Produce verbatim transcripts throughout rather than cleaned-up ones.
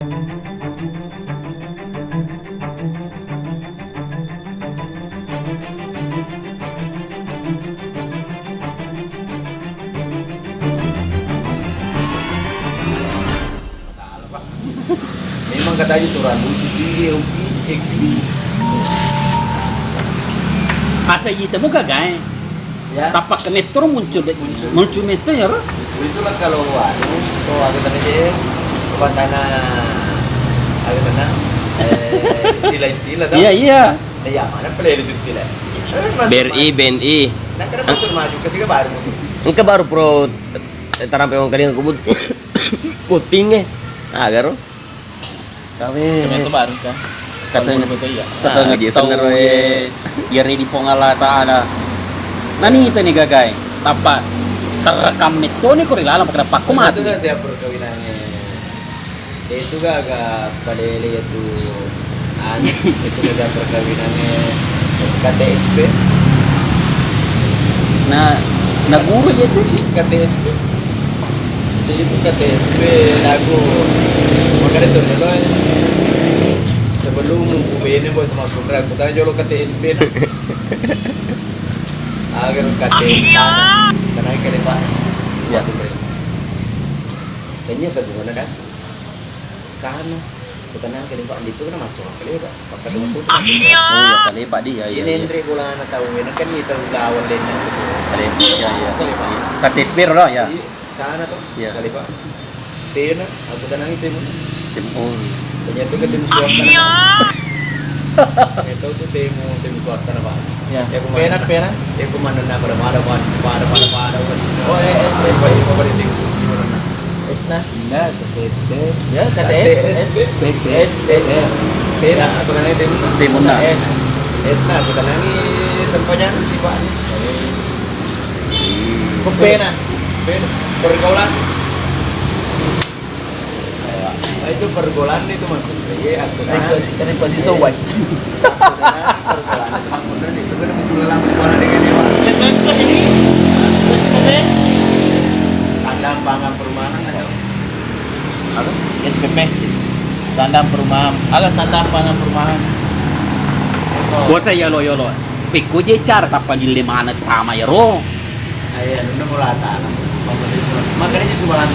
Memang kata aja tu orang lucu, tinggi, oke, eh, tinggi. Asa ita mo gagae. Ya. Tappa ke metro muncul, muncul. Muncul metro ya, Ro? Justru itulah kalau anu, oh, aku tadi je, bahasana, aku sana, eh, istilah-istilah, tau? Iya, iya. Iya, mana pale itu istilah? Eh, masuk B R I, maju. B N I. Nah, karena masuk maju, kasih ke baru. Engka baru pro, eh, tarampe wong kalinga kubut-, kuting, eh. Ah, garo. Kawe. Kami itu baru kan. Katanya, katanya tau Jason ero, ye, ye ready fong Allah Ta'ala. Nani itu nih gagai. Tappa terekam metto nih ko ri laleng, pakku mati. Itu kan siap perkawinannya. Itu gaga palele itu, anu, itu gaga perkawinannya K T S P. Nah, nah guru ya itu. K T S P. Jadi itu K T S P lagu. Makanya tuh dulu, eh, sebelum ku bene buat masuk, aku tanya jolo K T S P. Agar K T S P. Tenang kali, Pak. Ya. Kayaknya satu mana dah? Karena, ku tenang kali, Pak, itu kan macam apa kali, Pak? Pakai dua puluh. Oh, iya, kali, Pak, dia, iya, iya. Ini Andre bolana tahu, ini kan itu gawan lainnya. Kali, iya, iya. Kali, Pak. K T S P ro, ya. Iya, karena tuh, iya, kali, Pak. Tena, aku tenang itu, Pak. Tim, oh. Ternyata ke tim swasta. Itu tuh tim, tim swasta na, Pak. Ya. Ya, aku pena, mana? Pena? Ya, aku mana na pada, pada, pada, pada, pada, pada, pada, pada. Oh, eh, S, S, S. Pada, pada, pada, pada. Esna? Enggak, K T S P. Ya, K T S, K T S P. S, S. P, P. Ya, aku nanya Timun. Timun, nah. S. Esna, aku nanya sempajang sih, Pak. Pena. Pena. Pergaulan. Nah, itu pergaulan itu, Mas. Iya, aku nanya. Request, request is so wide. Sandang pangan perumahan ada. Apa? S P P. Sandang perumahan. Ala sandang pangan perumahan. Kuasa yolo-yolo. Pekko je cara tappa lille mana tama yaro. Ayo, nuna mula tanah. Makanya subhan.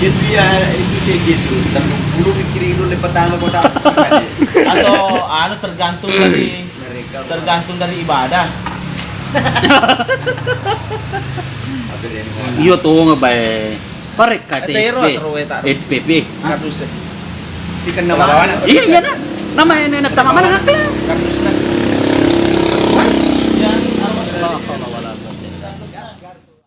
Itu ya, itu sih gitu. Tellung puluh mikir dulu le pertama kota. Atau anu tergantung dari Tergantung dari ibadah. Iya to, ngebae. Parekka S P P. Kardus e. Iya, iya, nah. Nama ini, nama mana nanti? Kardus na.